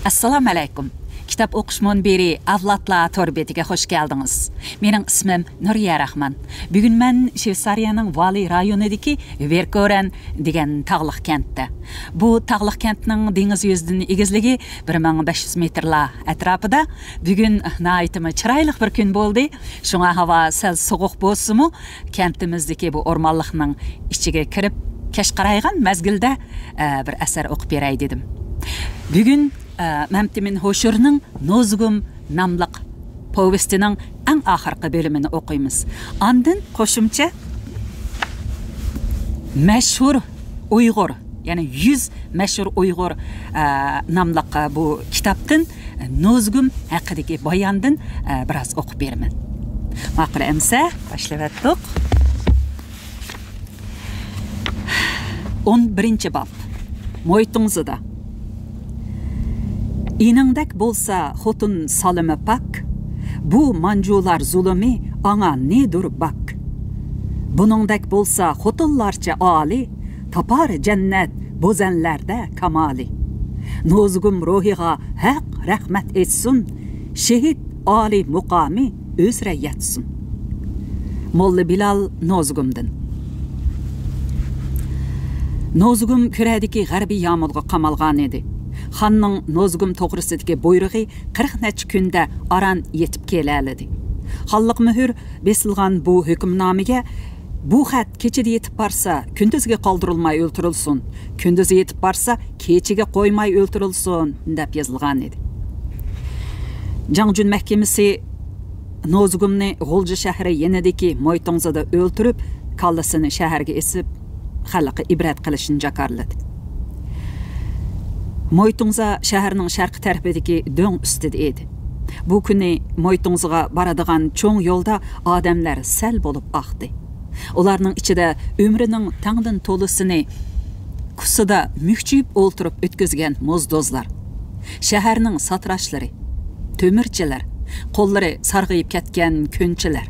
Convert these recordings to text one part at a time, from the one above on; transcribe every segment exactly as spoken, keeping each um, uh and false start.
ئەسسالامۇ ئەلەيكۇم. كىتاب ئوقۇش مۇنبىرى ئەۋلادلار تور بېتىگە خوش كەلدىڭىز. مېنىڭ ئىسمىم نۇرىيە راخمان. بۈگۈن مەن شۋېتسارىيەنىڭ ۋالى رايونىدىكى ۋېركورەن دېگەن تاغلىق كەنتتە. بۇ تاغلىق كەنتنىڭ دېڭىز يۈزىدىن ئېگىزلىكى بىر مىڭ بەش يۈز مېتىرلار ئەتراپىدا. بۈگۈن ناھايىتىمۇ چىرايلىق بىر كۈن بولدى. شۇڭا ھاۋا سەل سوغۇق بولسىمۇ، كەنتىمىزدىكى بۇ ئورمانلىقنىڭ ئىچىگە كىرىپ، كەچ قارايغان مەزگىلدە، ئە، بىر ئەسەر ئوقۇپ بېرەي دېدىم. بۈگۈن، ئە، مەمتىمىن ھوشۇرنىڭ نوزۇگۇم ناملىق پوۋېستىنىڭ ئەڭ ئاخىرقى بۆلۈمىنى ئوقۇيمىز. ئاندىن قوشۇمچە مەشھۇر ئۇيغۇر، يەنى يۈز مەشھۇر ئۇيغۇر، ئە، ناملىق، ئە، بۇ كىتابتىن، ئە، نوزۇگۇم ھەققىدىكى باياندىن، ئە، بىراز ئوقۇپ بېرىمەن. ماقۇل ئەمسە، باشلىۋەتتۇق. ئون بىرىنچى باب. مويتۇڭزىدا. ئېنىڭدەك بولسا خوتۇن سالىمى پاك، بۇ مانجۇلار زۇلۇمى ئاڭا نېدۇر باك. بۇنىڭدەك بولسا خوتۇنلارچە ئالىي، تاپار جەننەت بوزەنلەردە كامالى. نوزۇگۇم روھىغا ھەق رەھمەت ئېيتسۇن، شېھىت ئالىي مۇقامى ئۆزرە يەتسۇن. موللا بىلال نوزۇگۇمدىن. نوزۇگۇم كۈرەدىكى غەربىي يامۇلغا قامالغان ئىدى. خاننىڭ نوزۇگۇم توغرىسىدىكى بۇيرۇقى قىرىق نەچچە كۈندە ئاران يېتىپ كېلەلىدى. خانلىق مۆھۈر بېسىلغان بۇ ھۆكۈمنامىگە، «بۇ خەت كېچىدە يېتىپ بارسا، كۈندۈزگە قالدۇرۇلماي ئۆلتۈرۈلسۇن، كۈندۈزى يېتىپ بارسا، كېچىگە قويماي ئۆلتۈرۈلسۇن» دەپ يېزىلغان ئىدى. جاڭجۈن مەھكىمىسى نوزۇگۇمنى غۇلجا شەھىرى يېنىدىكى مويتۇڭزىدا ئۆلتۈرۈپ، كاللىسىنى شەھەرگە ئېسىپ، خەلققە ئىبرەت قىلىشنى جاكارلىدى. مويتۇڭزا شەھەرنىڭ شەرقىي تەرىپىدىكى دۆڭ ئۈستىدە ئىدى. بۇ كۈنى مويتۇڭزىغا بارىدىغان چوڭ يولدا ئادەملەر سەل بولۇپ ئاقتى. ئۇلارنىڭ ئىچىدە ئۆمرىنىڭ تەڭدىن تولىسىنى كۇسىدا مۈكچىيىپ ئولتۇرۇپ ئۆتكۈزگەن موزدوزلار، شەھەرنىڭ ساتىراشلىرى، تۆمۈرچىلەر، قوللىرى سارغىيىپ كەتكەن كۆنچىلەر،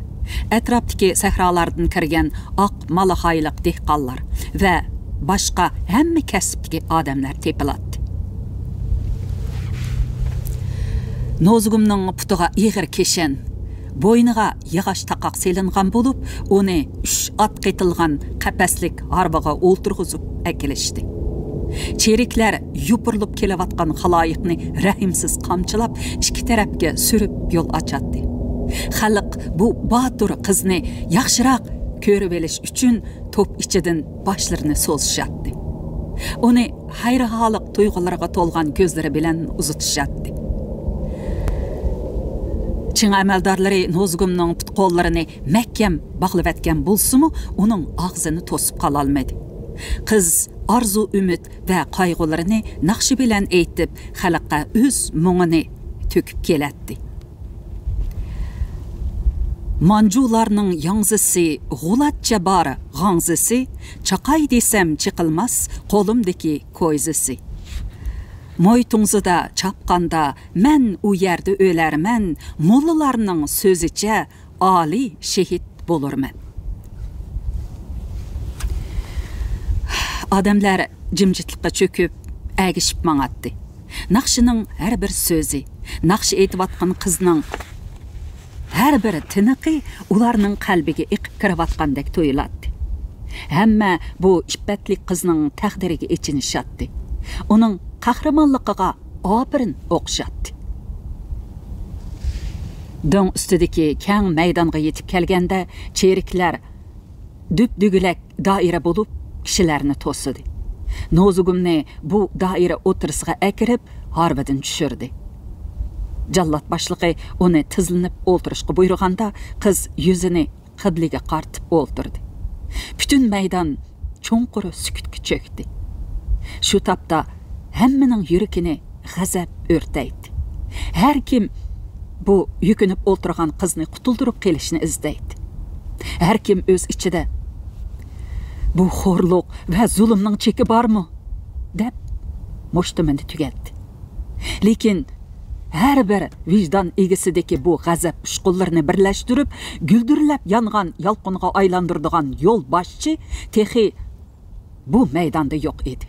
ئەتراپتىكى سەھرالاردىن كىرگەن ئاق مالاخايلىق دېھقانلار ۋە باشقا ھەممە كەسىپتىكى ئادەملەر تېپىلاتتى. نوزۇگۇمنىڭ پۇتىغا ئېغىر كىشەن، بوينىغا ياغاچ تاقاق سېلىنغان بولۇپ، ئۇنى ئۈچ ئات قېتىلغان قەپەسلىك ھارۋىغا ئولتۇرغۇزۇپ ئەكېلىشتى. چېرىكلەر يوپۇرۇلۇپ كېلىۋاتقان خالايىقنى رەھىمسىز قامچىلاپ، ئىككى تەرەپكە سۈرۈپ يول ئاچاتتى. خەلق بۇ باتۇر قىزنى ياخشىراق كۆرۈۋېلىش ئۈچۈن توپ ئىچىدىن باشلىرىنى سوزۇشاتتى. ئۇنى ھەيرانلىق تۇيغۇلىرىغا تولغان كۆزلىرى بىلەن ئۇزىتىشاتتى. چىڭ ئەمەلدارلىرى نوزۇگۇمنىڭ پۇت-قوللىرىنى مەھكەم باغلىۋەتكەن بولسىمۇ، ئۇنىڭ ئاغزىنى توسۇپ قالالمىدى. قىز ئارزۇ-ئۈمىد ۋە قايغۇلىرىنى ناخشا بىلەن ئېيتىپ، خەلققە ئۆز مۇڭىنى تۆكۈپ كېلەتتى. مانجۇلارنىڭ ياڭزىسى، غۇلاتچە بار غاڭزىسى، چاقاي دېسەم چېقىلماس قولۇمدىكى كويزىسى. مويتۇڭزىدا چاپقاندا مەن ئۇ يەردە ئۆلەرمەن، موللىلارنىڭ سۆزىچە ئالىي شېھىت بولۇرمەن. ئادەملەر جىمجىتلىققا چۆكۈپ، ئەگىشىپ ماڭاتتى. ناخشىنىڭ ھەر بىر سۆزى، ناخشا ئېيتىۋاتقان قىزنىڭ ھەر بىر تىنىقى ئۇلارنىڭ قەلبىگە ئېقىپ كىرىۋاتقاندەك تۇيۇلاتتى. ھەممە بۇ ئىپپەتلىك قىزنىڭ تەقدىرىگە ئېچىنىشاتتى. ئۇنىڭ قەھرىمانلىقىغا ئاپىرىن ئوقۇشاتتى. دۆڭ ئۈستىدىكى كەڭ مەيدانغا يېتىپ كەلگەندە، چېرىكلەر دۈپدۈگىلەك دائىرە بولۇپ كىشىلەرنى توسىدى. نوزۇگۇمنى بۇ دائىرە ئوتتۇرىسىغا ئەكىرىپ، ھارۋىدىن چۈشۈردى. جاللات باشلىقى ئۇنى تىزلىنىپ ئولتۇرۇشقا بۇيرۇغاندا، قىز يۈزىنى قىبلىگە قارىتىپ ئولتۇردى. پۈتۈن مەيدان چوڭقۇر سۈكۈتكە چۆكتى. شۇ تاپتا ھەممىنىڭ يۈرىكىنى غەزەپ ئۆرتەيتتى. ھەر كىم بۇ يۈكۈنۈپ ئولتۇرغان قىزنى قۇتۇلدۇرۇپ قېلىشنى ئىزدەيتتى. ھەر كىم ئۆز ئىچىدە، «بۇ خورلۇق ۋە زۇلۇمنىڭ چېكى بارمۇ؟» دەپ، مۇشتۇمىنى تۈگەتتى. لېكىن ھەر بىر ۋىجدان ئىگىسىدىكى بۇ غەزەپ ئۇچقۇنلىرىنى بىرلەشتۈرۈپ، گۈلدۈرلەپ يانغان يالقۇنغا ئايلاندۇرىدىغان يول باشچى تېخى بۇ مەيداندا يوق ئىدى.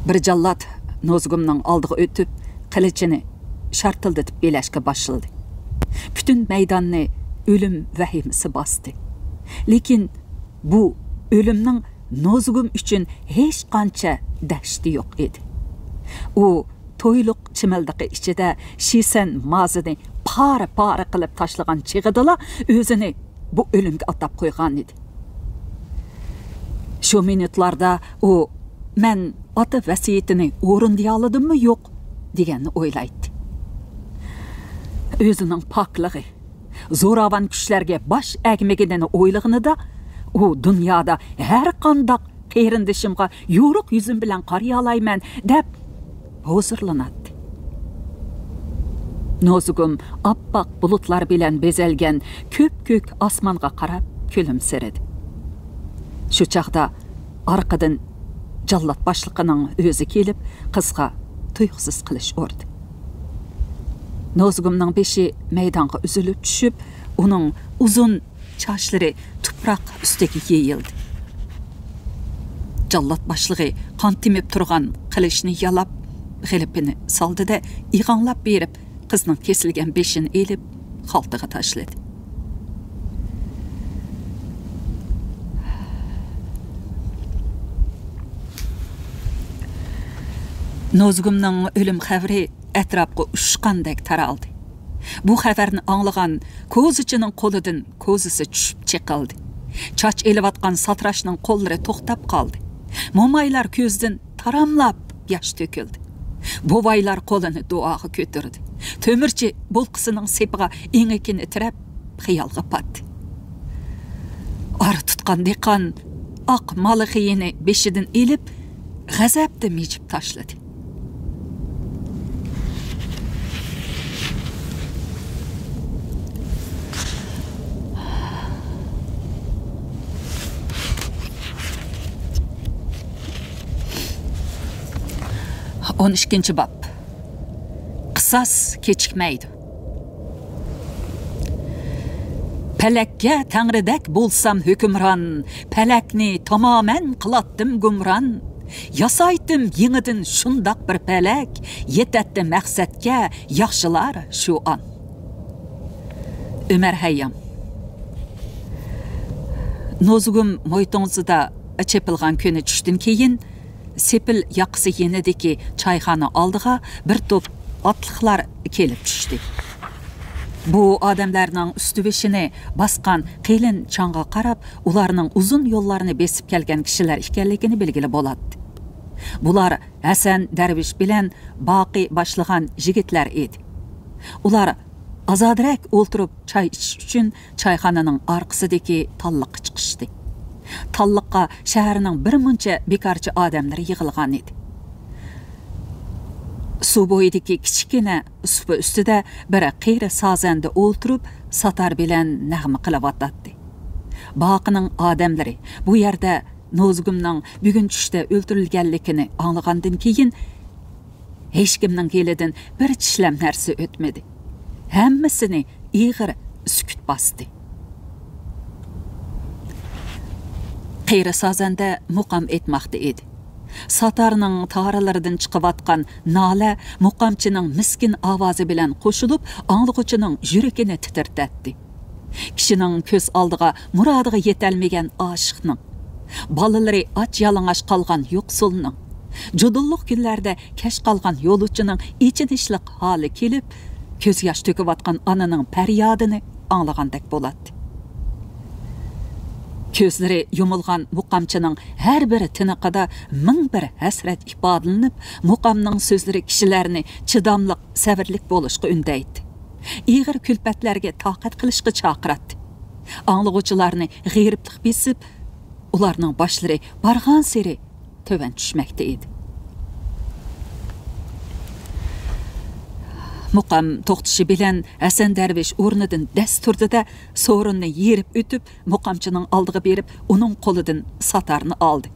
بىر جاللات نوزۇگۇمنىڭ ئالدىغا ئۆتۈپ، قىلىچىنى شارتىلدىتىپ بېلەشكە باشلىدى. پۈتۈن مەيداننى ئۆلۈم ۋەھىمىسى باستى. لېكىن بۇ ئۆلۈمنىڭ نوزۇگۇم ئۈچۈن ھېچقانچە دەھشىتى يوق ئىدى. ئۇ تويلۇق چىمىلدىقى ئىچىدە شىسەن مازىنى پارە-پارە قىلىپ تاشلىغان چېغىدىلا ئۆزىنى بۇ ئۆلۈمگە ئاتاپ قويغانىدى. شۇ مىنۇتلاردا ئۇ، «مەن ئاتا ۋەسىيىتىنى ئورۇندىيالىدىممۇ يوق؟» دېگەننى ئويلايتتى. ئۆزىنىڭ پاكلىقى، زوراۋان كۈچلەرگە باش ئەگمىگىنىنى ئويلىغىنىدا، ئۇ، «دۇنيادا ھەر قانداق قېرىندىشىمغا يورۇق يۈزۈم بىلەن قارىيالايمەن» دەپ ھۇزۇرلىناتتى. نوزۇگۇم ئاپئاق بۇلۇتلار بىلەن بېزەلگەن كۆپكۆك ئاسمانغا قاراپ كۈلۈمسىرىدى. شۇ چاغدا ئارقىدىن جاللات باشلىقىنىڭ ئۆزى كېلىپ، قىزغا تۇيۇقسىز قىلىچ ئۇردى. نوزۇگۇمنىڭ بېشى مەيدانغا ئۈزۈلۈپ چۈشۈپ، ئۇنىڭ ئۇزۇن چاچلىرى تۇپراق ئۈستىگە يېيىلدى. جاللات باشلىقى قان تېمىپ تۇرغان قىلىچنى يالاپ، غىلىپىنى سالدى-دە، ئىغاڭلاپ بېرىپ، قىزنىڭ كېسىلگەن بېشىنى ئېلىپ، خالتىغا تاشلىدى. نوزۇگۇمنىڭ ئۆلۈم خەۋىرى ئەتراپقا ئۇچقاندەك تارالدى. بۇ خەۋەرنى ئاڭلىغان كوزىچىنىڭ قولىدىن كوزىسى چۈشۈپ چېقىلدى. چاچ ئېلىۋاتقان ساتىراشنىڭ قوللىرى توختاپ قالدى. مومايلار كۆزىدىن تاراملاپ ياش تۆكۈلدى. بوۋايلار قولىنى دۇئاغا كۆتۈردى. تۆمۈرچى بولقىسىنىڭ سېپىغا ئېڭىكىنى تىرەپ، خىيالغا پاتتى. ئارا تۇتقان دېھقان ئاق مالىخىيىنى بېشىدىن ئېلىپ، غەزەپتە مىجىپ تاشلىدى. ئون ئىككىنچى باب. قىساس كېچىكمەيدۇ. پەلەككە تەڭرىدەك بولسام ھۆكۈمران، پەلەكنى تامامەن قىلاتتىم گۇمران. ياسايتتىم يېڭىدىن شۇنداق بىر پەلەك، يېتەتتى مەقسەتكە ياخشىلار شۇ ئان. ئۆمەر ھەييام. نوزۇگۇم مويتوڭزىدا چېپىلغان كۈنى چۈشتىن كېيىن، سېپىل ياقىسى يېنىدىكى چايخانا ئالدىغا بىر توپ ئاتلىقلار كېلىپ چۈشتى. بۇ ئادەملەرنىڭ ئۈستى بېشىنى باسقان قېلىن چاڭغا قاراپ، ئۇلارنىڭ ئۇزۇن يوللارنى بېسىپ كەلگەن كىشىلەر ئىكەنلىكىنى بىلگىلى بولاتتى. بۇلار ھەسەن دەرۋىش بىلەن باقى باشلىغان يىگىتلەر ئىدى. ئۇلار ئازادىراك ئولتۇرۇپ چاي ئىچىش ئۈچۈن چايخانىنىڭ ئارقىسىدىكى تاللىققا چىقىشتى. تاللىققا شەھەرنىڭ بىر مۇنچە بىكارچى ئادەملىرى يىغىلغان ئىدى. سۇ بويىدىكى كىچىككىنە سۇپا ئۈستىدە بىر قېرى سازەندە ئولتۇرۇپ، ساتار بىلەن نەغمە قىلىۋاتاتتى. باقىنىڭ ئادەملىرى بۇ يەردە نوزۇگۇمنىڭ بۈگۈن چۈشتە ئۆلتۈرۈلگەنلىكىنى ئاڭلىغاندىن كېيىن، ھېچكىمنىڭ گېلىدىن بىر چىشلەم نەرسە ئۆتمىدى. ھەممىسىنى ئېغىر سۈكۈت باستى. قېرى سازەندە مۇقام ئېيتماقتا ئىدى. ساتارنىڭ تارىلىرىدىن چىقىۋاتقان نالە مۇقامچىنىڭ مىسكىن ئاۋازى بىلەن قوشۇلۇپ، ئاڭلىغۇچىنىڭ يۈرىكىنى تىترىتەتتى. كىشىنىڭ كۆز ئالدىغا مۇرادىغا يېتەلمىگەن ئاشىقنىڭ، بالىلىرى ئاچ-يالىڭاچ قالغان يوقسۇلنىڭ، جۇدۇنلۇق كۈنلەردە كەچ قالغان يولۇچىنىڭ ئېچىنىشلىق ھالى كېلىپ، كۆز ياش تۆكۈۋاتقان ئانىنىڭ پەريادىنى ئاڭلىغاندەك بولاتتى. كۆزلىرى يۇمۇلغان مۇقامچىنىڭ ھەر بىر تىنىقىدا مىڭ بىر ھەسرەت ئىپادىلىنىپ، مۇقامنىڭ سۆزلىرى كىشىلەرنى چىداملىق، سەۋرلىك بولۇشقا ئۈندەيتتى. ئېغىر كۈلپەتلەرگە تاقەت قىلىشقا چاقىراتتى. ئاڭلىغۇچىلارنى غېرىبلىق بېسىپ، ئۇلارنىڭ باشلىرى بارغانسېرى تۆۋەن چۈشمەكتە ئىدى. مۇقام توختىشى بىلەن ھەسەن دەرۋىش ئورنىدىن دەس تۇردى-دە، سورۇننى يېرىپ ئۆتۈپ، مۇقامچىنىڭ ئالدىغا بېرىپ، ئۇنىڭ قولىدىن ساتارنى ئالدى.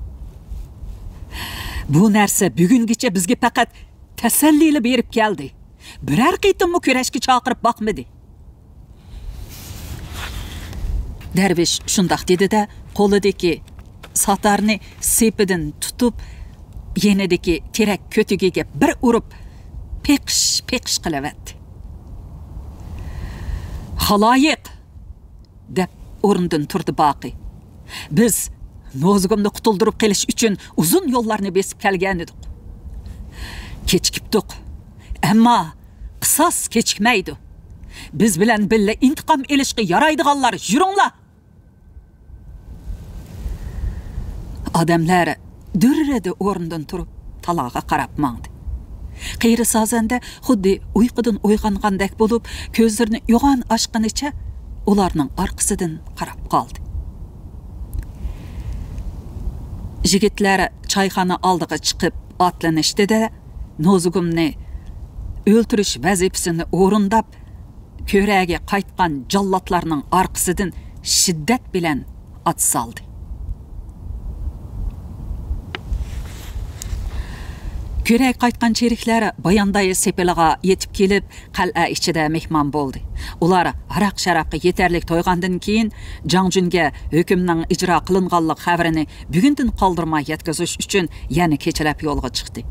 بۇ نەرسە بۈگۈنگىچە بىزگە پەقەت تەسەللىلا بېرىپ كەلدى. بىرەر قېتىممۇ كۈرەشكە چاقىرىپ باقمىدى. دەرۋىش شۇنداق دېدى-دە، قولىدىكى ساتارنى سېپىدىن تۇتۇپ، يېنىدىكى تېرەك كۆتۈكىگە بىر ئۇرۇپ، پېقىش-پېقىش قىلىۋەتتى. «خالايىق!» دەپ ئورنىدىن تۇردى باقى. «بىز نوزۇگۇمنى قۇتۇلدۇرۇپ قېلىش ئۈچۈن ئۇزۇن يوللارنى بېسىپ كەلگەنىدۇق. كېچىكىپتۇق. ئەمما قىساس كېچىكمەيدۇ. بىز بىلەن بىللە ئىنتىقام ئېلىشقا يارايدىغانلار، يۈرۈڭلار!» ئادەملەر دۈررىدە ئورنىدىن تۇرۇپ، تالاغا قاراپ ماڭدى. قېرى سازەندە خۇددى ئۇيقۇدىن ئويغانغاندەك بولۇپ، كۆزلىرىنى يوغان ئاچقىنىچە ئۇلارنىڭ ئارقىسىدىن قاراپ قالدى. يىگىتلەر چايخانا ئالدىغا چىقىپ ئاتلىنىشتى-دە، نوزۇگۇمنى ئۆلتۈرۈش ۋەزىپىسىنى ئورۇنداپ، كۆرەگە قايتقان جاللاتلارنىڭ ئارقىسىدىن شىددەت بىلەن ئات سالدى. كۆرەگە قايتقان چېرىكلەر بايانداي سېپىلىغا يېتىپ كېلىپ، قەلئە ئىچىدە مېھمان بولدى. ئۇلار ھاراق-شارابقا يېتەرلىك تويغاندىن كېيىن، جاڭجۈنگە ھۆكۈمنىڭ ئىجرا قىلىنغانلىق خەۋىرىنى بۈگۈندىن قالدۇرماي يەتكۈزۈش ئۈچۈن يەنە كېچىلەپ يولغا چىقتى.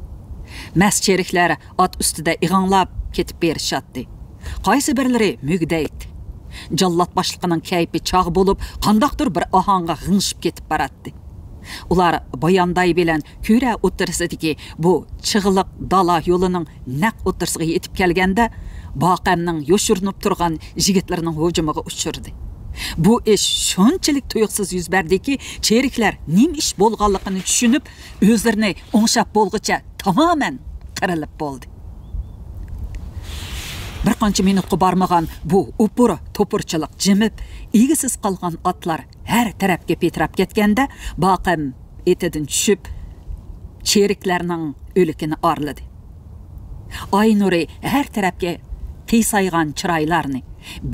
مەست چېرىكلەر ئات ئۈستىدە ئىغىڭلاپ كېتىپ بېرىشاتتى. قايسى بىرلىرى مۈگدەيتتى. جاللات باشلىقىنىڭ كەيپى چاغ بولۇپ، قانداقتۇر بىر ئاھاڭغا غىڭشىپ كېتىپ باراتتى. ئۇلار بايانداي بىلەن كۈرە ئوتتۇرىسىدىكى بۇ چىغلىق دالا يولىنىڭ نەق ئوتتۇرىسىغا يېتىپ كەلگەندە، باقەمنىڭ يوشۇرۇنۇپ تۇرغان يىگىتلىرىنىڭ ھۇجۇمىغا ئۇچرىدى. بۇ ئىش شۇنچىلىك تۇيۇقسىز يۈز بەردىكى، چېرىكلەر نېمە ئىش بولغانلىقىنى چۈشىنىپ، ئۆزلىرىنى ئوڭشاپ بولغۇچە تامامەن قىرىلىپ بولدى. بىر قانچە مىنۇتقا بارمىغان بۇ ئوپۇر-توپۇرچىلىق جىمىپ، ئىگىسىز قالغان ئاتلار ھەر تەرەپكە پىتىراپ كەتكەندە، باقەم ئېتىدىن چۈشۈپ، چېرىكلەرنىڭ ئۆلۈكىنى ئارىلىدى. ئاي نۇرى ھەر تەرەپكە قىيسايغان چىرايلارنى،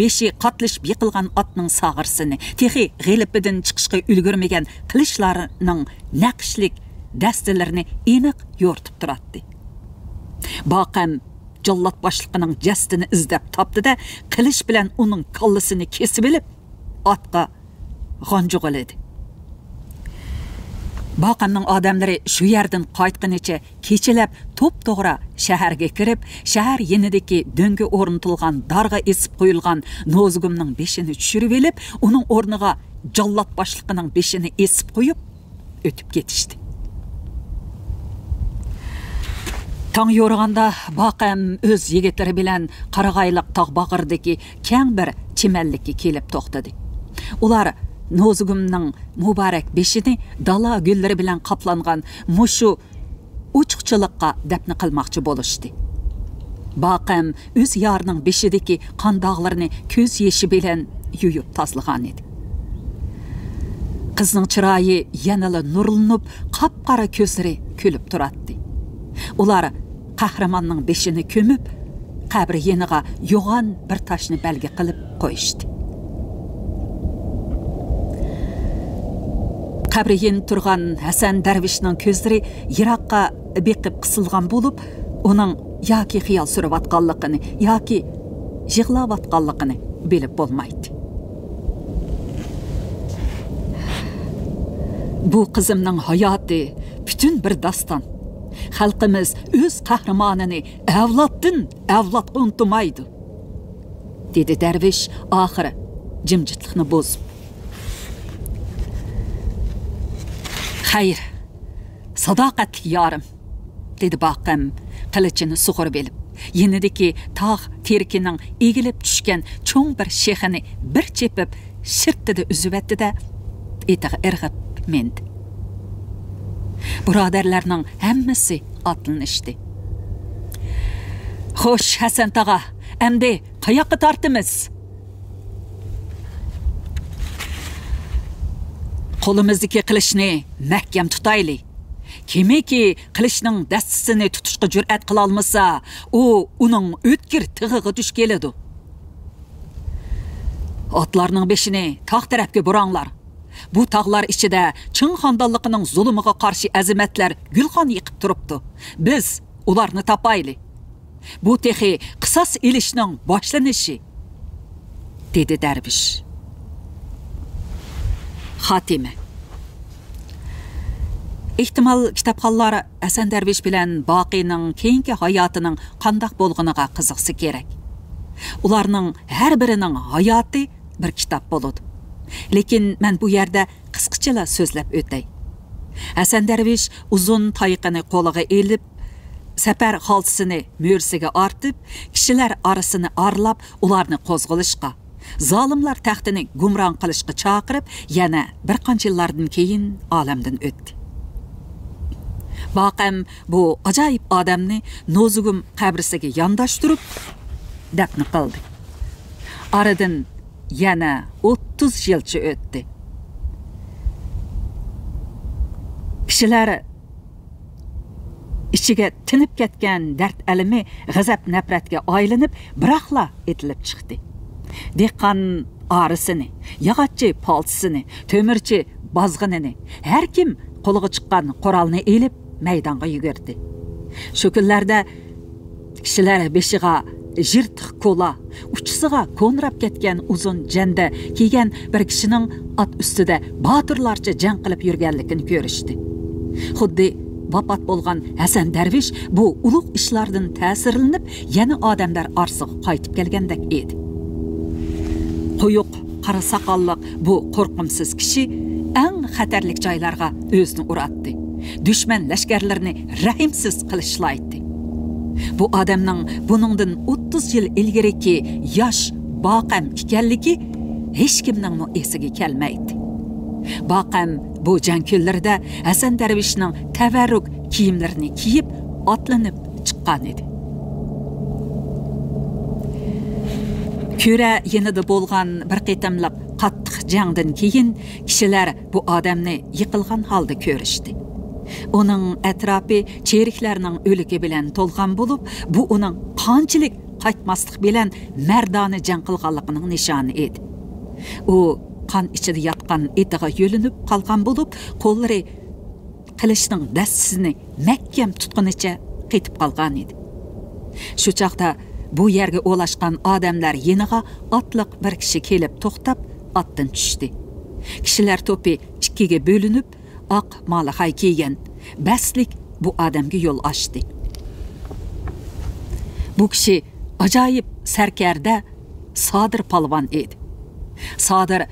بېشى قاتلىشىپ يىقىلغان ئاتنىڭ ساغرىسىنى، تېخى غېلىپىدىن چىقىشقا ئۈلگۈرمىگەن قىلىچلارنىڭ نەقىشلىك دەستىلىرىنى ئېنىق يورۇتۇپ تۇراتتى. باقەم جاللات باشلىقىنىڭ جەسىتىنى ئىزدەپ تاپتى-دە، قىلىچ بىلەن ئۇنىڭ كاللىسىنى كېسىۋېلىپ، ئاتقا غانجۇغىلىدى. باقەمنىڭ ئادەملىرى شۇ يەردىن قايتقىنىچە كېچىلەپ توپتوغرا شەھەرگە كىرىپ، شەھەر يېنىدىكى دۆڭگە ئورنىتىلغان دارغا ئېسىپ قويۇلغان نوزۇگۇمنىڭ بېشىنى چۈشۈرۈۋېلىپ، ئۇنىڭ ئورنىغا جاللات باشلىقىنىڭ بېشىنى ئېسىپ قويۇپ، ئۆتۈپ كېتىشتى. تاڭ يورۇغاندا باقەم ئۆز يىگىتلىرى بىلەن قارىغايلىق تاغ باغرىدىكى كەڭ بىر چىمەنلىككە كېلىپ توختىدى. ئۇلار نوزۇگۇمنىڭ مۇبارەك بېشىنى دالا گۈللىرى بىلەن قاپلانغان مۇشۇ ئوچۇقچىلىققا دەپنە قىلماقچى بولۇشتى. باقەم ئۆز يارىنىڭ بېشىدىكى قان داغلىرىنى كۆز يېشى بىلەن يۇيۇپ تازىلىغانىدى. قىزنىڭ چىرايى يەنىلا نۇرلىنىپ، قاپقارا كۆزلىرى كۈلۈپ تۇراتتى. ئۇلار قەھرىماننىڭ بېشىنى كۆمۈپ، قەبرە يېنىغا يوغان بىر تاشنى بەلگە قىلىپ قويۇشتى. قەبرە يېنى تۇرغان ھەسەن دەرۋىشنىڭ كۆزلىرى يىراققا بېقىپ قىسىلغان بولۇپ، ئۇنىڭ ياكى خىيال سۈرۈۋاتقانلىقىنى، ياكى يىغلاۋاتقانلىقىنى بىلىپ بولمايتتى. بۇ قىزىمنىڭ ھاياتى پۈتۈن بىر داستان. خەلقىمىز ئۆز قەھرىمانىنى ئەۋلادتىن ئەۋلادقا ئۇنتۇمايدۇ، دېدى دەرۋىش ئاخىرى جىمجىتلىقنى بۇزۇپ. خەير، ساداقەتلىك يارىم، دېدى باقەم قىلىچىنى سۇغۇرۇپ ئېلىپ، يېنىدىكى تاغ تېرىكىنىڭ ئېگىلىپ چۈشكەن چوڭ بىر شېخىنى بىر چېپىپ، شىرتتىدە ئۈزۈۋەتتى-دە، ئېتىغا ئىرغىپ مىندى. بۇرادەرلەرنىڭ ھەممىسى ئاتلىنىشتى. خوش، ھەسەن تاغا، ئەمدى قاياققا تارتىمىز؟ قولىمىزدىكى قىلىچنى مەھكەم تۇتايلى. كىمكى قىلىچنىڭ دەستىسىنى تۇتۇشقا جۈرئەت قىلالمىسا، ئۇ ئۇنىڭ ئۆتكۈر تىغىغا دۇچ كېلىدۇ. ئاتلارنىڭ بېشىنى تاغ تەرەپكە بۇراڭلار. بۇ تاغلار ئىچىدە چىڭ خاندانلىقىنىڭ زۇلۇمىغا قارشى ئەزىمەتلەر گۈلخان يېقىپ تۇرۇپتۇ. بىز ئۇلارنى تاپايلى. بۇ تېخى قىساس ئېلىشنىڭ باشلىنىشى، دېدى دەرۋىش. خاتىمە. ئېھتىمال، كىتابخانلار ھەسەن دەرۋىش بىلەن باقىنىڭ كېيىنكى ھاياتىنىڭ قانداق بولغىنىغا قىزىقسا كېرەك. ئۇلارنىڭ ھەر بىرىنىڭ ھاياتى بىر كىتاب بولىدۇ. لېكىن مەن بۇ يەردە قىسقىچىلا سۆزلەپ ئۆتەي. ھەسەن دەرۋىش ئۇزۇن تايىقىنى قولىغا ئېلىپ، سەپەر خالتىسىنى مۈرىسىگە ئارتىپ، كىشىلەر ئارىسىنى ئارىلاپ، ئۇلارنى قوزغىلىشقا، زالىملار تەختىنى گۇمران قىلىشقا چاقىرىپ، يەنە بىر قانچە يىللاردىن كېيىن ئالەمدىن ئۆتتى. باقەم بۇ ئاجايىپ ئادەمنى نوزۇگۇم قەبرىسىگە يانداشتۇرۇپ دەپنە قىلدى. ئارىدىن يەنە ئوتتۇز يىلچە ئۆتتى. كىشىلەر ئىچىگە تىنىپ كەتكەن دەرد ئەلىمى غەزەپ-نەپرەتكە ئايلىنىپ، بىراقلا ئېتىلىپ چىقتى. دېھقان ئارىسىنى، ياغاچچى پالچىسىنى، تۆمۈرچى بازغىنىنى، ھەر كىم قولىغا چىققان قورالنى ئېلىپ مەيدانغا يۈگۈردى. شۇ كۈنلەردە كىشىلەر بېشىغا يىرتىق كولا، ئۇچىسىغا كونىراپ كەتكەن ئۇزۇن جەندە كىيگەن بىر كىشىنىڭ ئات ئۈستىدە باتۇرلارچە جەڭ قىلىپ يۈرگەنلىكىنى كۆرۈشتى. خۇددى ۋاپات بولغان ھەسەن دەرۋىش بۇ ئۇلۇغ ئىشلاردىن تەسىرلىنىپ، يەنە ئادەملەر ئارىسىغا قايتىپ كەلگەندەك ئىدى. قويۇق قارا ساقاللىق بۇ قورقۇمسىز كىشى ئەڭ خەتەرلىك جايلارغا ئۆزىنى ئۇراتتى. دۈشمەن لەشكەرلىرىنى رەھىمسىز قىلىشلايتتى. بۇ ئادەمنىڭ بۇنىڭدىن ئوتتۇز يىل ئىلگىرىكى ياش باقەم ئىكەنلىكى ھېچكىمنىڭمۇ ئېسىگە كەلمەيتتى. باقەم بۇ جەڭ كۈنلىرىدە ھەسەن دەرۋىشنىڭ تەۋەررۈك كىيىملىرىنى كىيىپ، ئاتلىنىپ چىققان ئىدى. كۈرە يېنىدا بولغان بىر قېتىملىق قاتتىق جەڭدىن كېيىن كىشىلەر بۇ ئادەمنى يىقىلغان ھالدا كۆرۈشتى. ئۇنىڭ ئەتراپى چېرىكلەرنىڭ ئۆلۈكى بىلەن تولغان بولۇپ، بۇ ئۇنىڭ قانچىلىك قايتماسلىق بىلەن مەردانە جەڭ قىلغانلىقىنىڭ نىشانى ئىدى. ئۇ قان ئىچىدە ياتقان ئېتىغا يۆلىنىپ قالغان بولۇپ، قوللىرى قىلىچنىڭ دەستىسىنى مەھكەم تۇتقىنىچە قېتىپ قالغان ئىدى. شۇ چاغدا بۇ يەرگە ئولاشقان ئادەملەر يېنىغا ئاتلىق بىر كىشى كېلىپ توختاپ، ئاتتىن چۈشتى. كىشىلەر توپى ئىككىگە بۆلۈنۈپ، ئاق مالىخاي كىيگەن بەستلىك بۇ ئادەمگە يول ئاچتى. بۇ كىشى ئاجايىپ سەركەردە سادىر پالۋان ئىدى. سادىر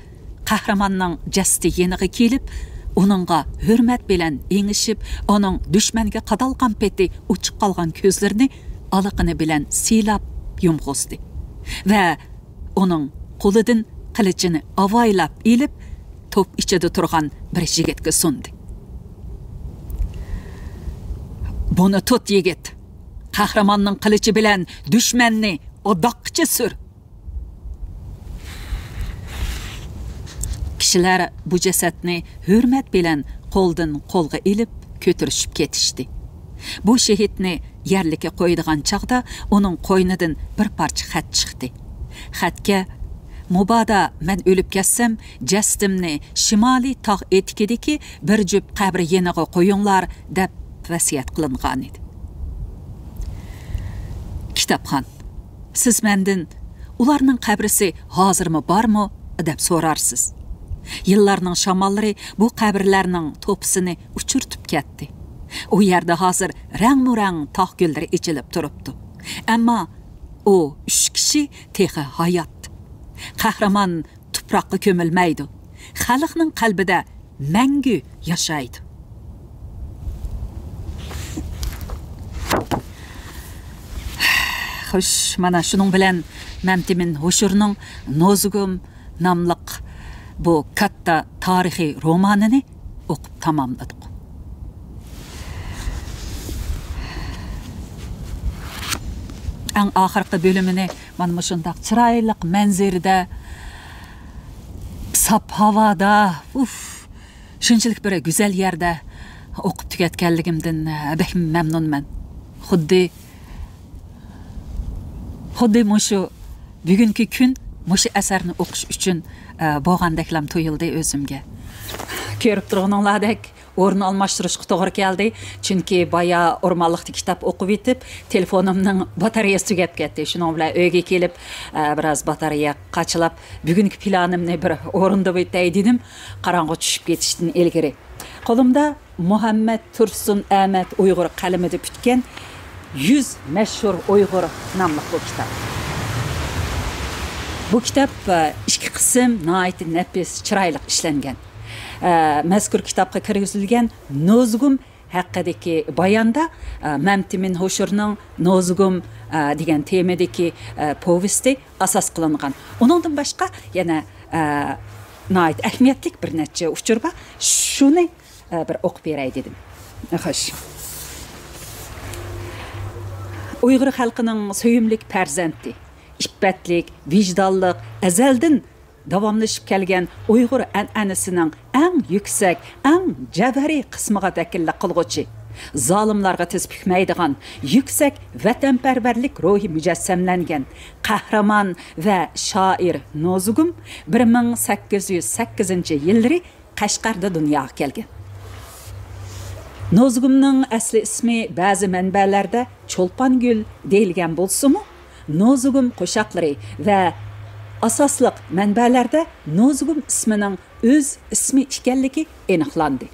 قەھرىماننىڭ جەسىتى يېنىغا كېلىپ، ئۇنىڭغا ھۆرمەت بىلەن ئېڭىشىپ، ئۇنىڭ دۈشمەنگە قادالغان پېتى ئوچۇق قالغان كۆزلىرىنى ئالىقىنى بىلەن سىيلاپ يۇمغۇزدى ۋە ئۇنىڭ قولىدىن قىلىچىنى ئاۋايلاپ ئېلىپ، توپ ئىچىدە تۇرغان بىر يىگىتكە سۇندى. بۇنى تۇت، يىگىت. قەھرىماننىڭ قىلىچى بىلەن دۈشمەننى ئاداققىچە سۈر. كىشىلەر بۇ جەسەتنى ھۆرمەت بىلەن قولدىن قولغا ئېلىپ كۆتۈرۈشۈپ كېتىشتى. بۇ شېھىتنى يەرلىككە قويىدىغان چاغدا ئۇنىڭ قوينىدىن بىر پارچە خەت چىقتى. خەتكە، «مۇبادا مەن ئۆلۈپ كەتسەم، جەسىتىمنى شىمالىي تاغ ئېتىكىدىكى بىر جۈپ قەبرە يېنىغا قويۇڭلار» دەپ ۋەسىيەت قىلىنغانىدى. كىتابخان، سىز مەندىن، «ئۇلارنىڭ قەبرىسى ھازىرمۇ بارمۇ؟» دەپ سورارسىز. يىللارنىڭ شاماللىرى بۇ قەبرىلەرنىڭ توپىسىنى ئۇچۇرتۇپ كەتتى. ئۇ يەردە ھازىر رەڭمۇرەڭ تاغ گۈللىرى ئېچىلىپ تۇرۇپتۇ. ئەمما ئۇ ئۈچ كىشى تېخى ھايات. قەھرىمان تۇپراققا كۆمۈلمەيدۇ. خەلقنىڭ قەلبىدە مەڭگۈ ياشايدۇ. خوش، مانا شۇنىڭ بىلەن مەمتىمىن ھوشۇرنىڭ نوزۇگۇم ناملىق بۇ كاتتا تارىخىي رومانىنى ئوقۇپ تاماملىدۇق. ئەڭ ئاخىرقى بۆلۈمىنى مانا مۇشۇنداق چىرايلىق مەنزىرىدە، ساپ ھاۋادا، ئۇف، شۇنچىلىك بىر گۈزەل يەردە ئوقۇپ تۈگەتكەنلىكىمدىن بەك مەمنۇنمەن. خۇددى، خۇددى مۇشۇ بۈگۈنكى كۈن مۇشۇ ئەسەرنى ئوقۇش ئۈچۈن، ئە، بولغاندەكلام تۇيۇلدى ئۆزۈمگە. كۆرۈپ تۇرغىنىڭلاردەك، ئورۇن ئالماشتۇرۇشقا توغرا كەلدى. چۈنكى بايا ئورمانلىقتا كىتاب ئوقۇۋېتىپ، تېلېفونۇمنىڭ باتارېيەسى تۈگەپ كەتتى. شۇنىڭ بىلەن ئۆيگە كېلىپ، ئە، بىراز باتارېيە قاچىلاپ، بۈگۈنكى پىلانىمنى بىر ئورۇندىۋېتەي دېدىم، قاراڭغۇ چۈشۈپ كېتىشتىن ئىلگىرى. قولۇمدا مۇھەممەد تۇرسۇن ئەمەت ئۇيغۇر قەلىمىدە پۈتكەن يۈز مەشھۇر ئۇيغۇر ناملىق بۇ كىتاب. بۇ كىتاب، ئە، ئىككى قىسىم ناھايىتى نەپىس، چىرايلىق ئىشلەنگەن. ئە، مەزكۇر كىتابقا كىرگۈزۈلگەن نوزۇگۇم ھەققىدىكى باياندا، ئە، مەمتىمىن ھوشۇرنىڭ نوزۇگۇم، ئە، دېگەن تېمىدىكى، ئە، پوۋېستى ئاساس قىلىنغان. ئۇنىڭدىن باشقا يەنە، ئە، ناھايىتى ئەھمىيەتلىك بىر نەچچە ئۇچۇر بار. شۇنى، ئە، بىر ئوقۇپ بېرەي دېدىم. خوش. ئۇيغۇر خەلقىنىڭ سۆيۈملۈك پەرزەنتى، ئىپپەتلىك، ۋىجدانلىق، ئەزەلدىن داۋاملىشىپ كەلگەن ئۇيغۇر ئەنئەنىسىنىڭ ئەڭ يۈكسەك، ئەڭ جەۋھىرىي قىسمىغا ۋەكىللىك قىلغۇچى، زالىملارغا تىز پۈكمەيدىغان يۈكسەك ۋەتەنپەرۋەرلىك روھى مۇجەسسەملەنگەن قەھرىمان ۋە شائىر نوزۇگۇم بىر مىڭ سەككىز يۈز سەككىزىنچى يىللىرى قەشقەردە دۇنياغا كەلگەن. نوزۇگۇمنىڭ ئەسلى ئىسمى بەزى مەنبەلەردە چولپانگۈل دېيىلگەن بولسىمۇ، نوزۇگۇم قوشاقلىرى ۋە ئاساسلىق مەنبەلەردە نوزۇگۇم ئىسمىنىڭ ئۆز ئىسمى ئىكەنلىكى ئېنىقلاندى.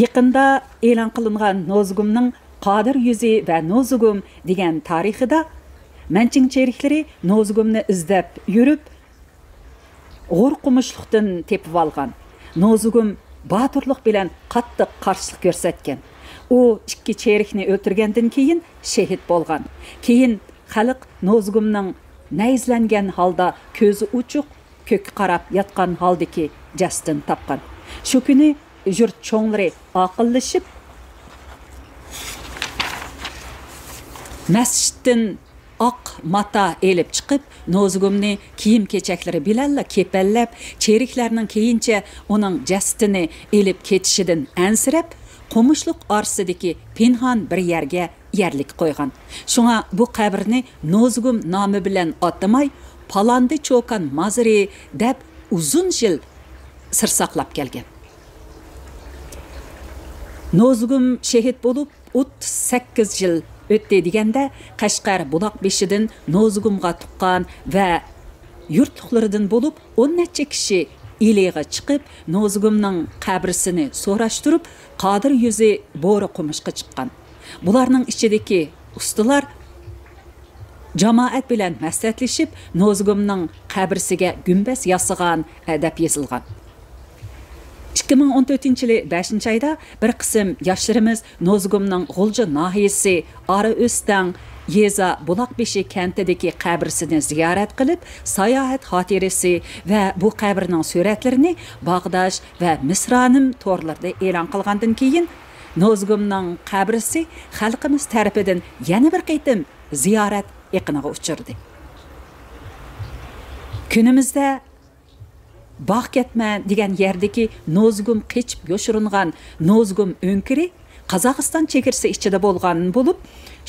يېقىندا ئېلان قىلىنغان نوزۇگۇمنىڭ قادىر يۈزى ۋە نوزۇگۇم دېگەن تارىخىدا مەنچىڭ چېرىكلىرى نوزۇگۇمنى ئىزدەپ يۈرۈپ، غور قومۇشلۇقتىن تېپىۋالغان. نوزۇگۇم باتۇرلۇق بىلەن قاتتىق قارشىلىق كۆرسەتكەن. ئۇ ئىككى چېرىكنى ئۆلتۈرگەندىن كېيىن شېھىت بولغان. كېيىن خەلق نوزۇگۇمنىڭ نەيزىلەنگەن ھالدا كۆزى ئوچۇق، كۆككە قاراپ ياتقان ھالدىكى جەسىتىنى تاپقان. شۇ كۈنى يۇرت چوڭلىرى ئاقىللىشىپ، مەسچىتتىن ئاق ماتا ئېلىپ چىقىپ، نوزۇگۇمنى كىيىم-كېچەكلىرى بىلەنلا كېپەنلەپ، چېرىكلەرنىڭ كېيىنچە ئۇنىڭ جەسىتىنى ئېلىپ كېتىشىدىن ئەنسىرەپ، قومۇشلۇق ئارىسىدىكى پىنھان بىر يەرگە يەرلىك قويغان. شۇڭا بۇ قەبرىنى نوزۇگۇم نامى بىلەن ئاتىماي، پالاندى چوكان مازىرى دەپ ئۇزۇن يىل سىر ساقلاپ كەلگەن. نوزۇگۇم شېھىت بولۇپ، ئوتتۇز سەككىز يىل ئۆتتى دېگەندە، قەشقەر بۇلاق بېشىدىن نوزۇگۇمغا تۇغقان ۋە يۇرتلۇقلىرىدىن بولۇپ ئون نەچچە كىشى ئىلىغا چىقىپ، نوزۇگۇمنىڭ قەبرىسىنى سوراشتۇرۇپ، قادىر يۈزى بورا قومۇشقا چىققان. بۇلارنىڭ ئىچىدىكى ئۇستىلار جامائەت بىلەن مەسلىھەتلىشىپ، نوزۇگۇمنىڭ قەبرىسىگە گۈمبەز ياسىغان، دەپ يېزىلغان. ئىككى مىڭ ئون تۆتىنچى يىلى بەشىنچى ئايدا بىر قىسىم ياشلىرىمىز نوزۇگۇمنىڭ غۇلجا ناھىيەسى ئارا ئۆستەڭ يېزا بۇلاقبېشى كەنتىدىكى قەبرىسىنى زىيارەت قىلىپ، ساياھەت خاتىرىسى ۋە بۇ قەبرىنىڭ سۈرەتلىرىنى باغداش ۋە مىسرانىم تورلىرىدا ئېلان قىلغاندىن كېيىن، نوزۇگۇمنىڭ قەبرىسى خەلقىمىز تەرىپىدىن يەنە بىر قېتىم زىيارەت ئېقىنىغا ئۇچرىدى. كۈنىمىزدە باغ كەتمەن دېگەن يەردىكى نوزۇگۇم قېچىپ يوشۇرۇنغان نوزۇگۇم ئۆڭكۈرى قازاقىستان چېگرىسى ئىچىدە بولغان بولۇپ،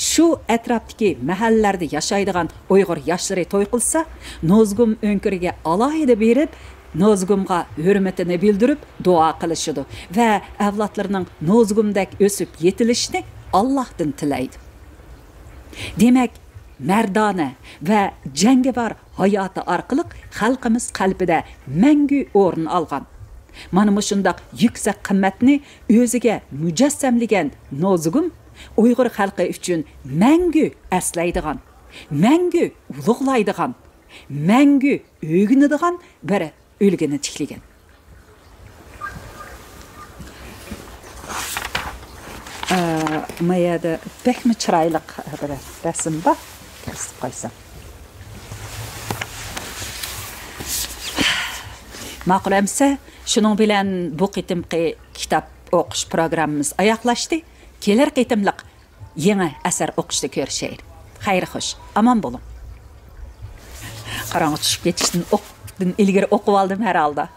شۇ ئەتراپتىكى مەھەللىلەردە ياشايدىغان ئۇيغۇر ياشلىرى توي قىلسا، نوزۇگۇم ئۆڭكۈرىگە ئالاھىدە بېرىپ، نوزۇگۇمغا ھۆرمىتىنى بىلدۈرۈپ دۇئا قىلىشىدۇ ۋە ئەۋلادلىرىنىڭ نوزۇگۇمدەك ئۆسۈپ يېتىلىشىنى ئاللاھتىن تىلەيدۇ. دېمەك، مەردانە ۋە جەڭگىۋار ھاياتى ئارقىلىق خەلقىمىز قەلبىدە مەڭگۈ ئورۇن ئالغان. مانا مۇشۇنداق يۈكسەك قىممەتنى ئۆزىگە مۇجەسسەملىگەن نوزۇگۇم ئۇيغۇر خەلقى ئۈچۈن مەڭگۈ ئەسلەيدىغان، مەڭگۈ ئۇلۇغلايدىغان، مەڭگۈ ئۆگىنىدىغان بىر ئۈلگىنى تىكلىگەن. ئە، ما يەردە بەكمۇ چىرايلىق بىر رەسىم بار. كۆرسىتىپ قويسام. ماقۇل ئەمىسە، شۇنىڭ بىلەن بۇ قېتىمقى كىتاب ئوقۇش پروگراممىمىز ئاياغلاشتى. كېلەر قېتىملىق يېڭى ئەسەر ئوقۇشتا كۆرۈشەيلى. خەير خوش، ئامان بولۇڭ. قاراڭغۇ چۈشۈپ كېتىشتىن ئوق-، ئىلگىرى ئوقۇپ ئالدىم ھەر ھالدا.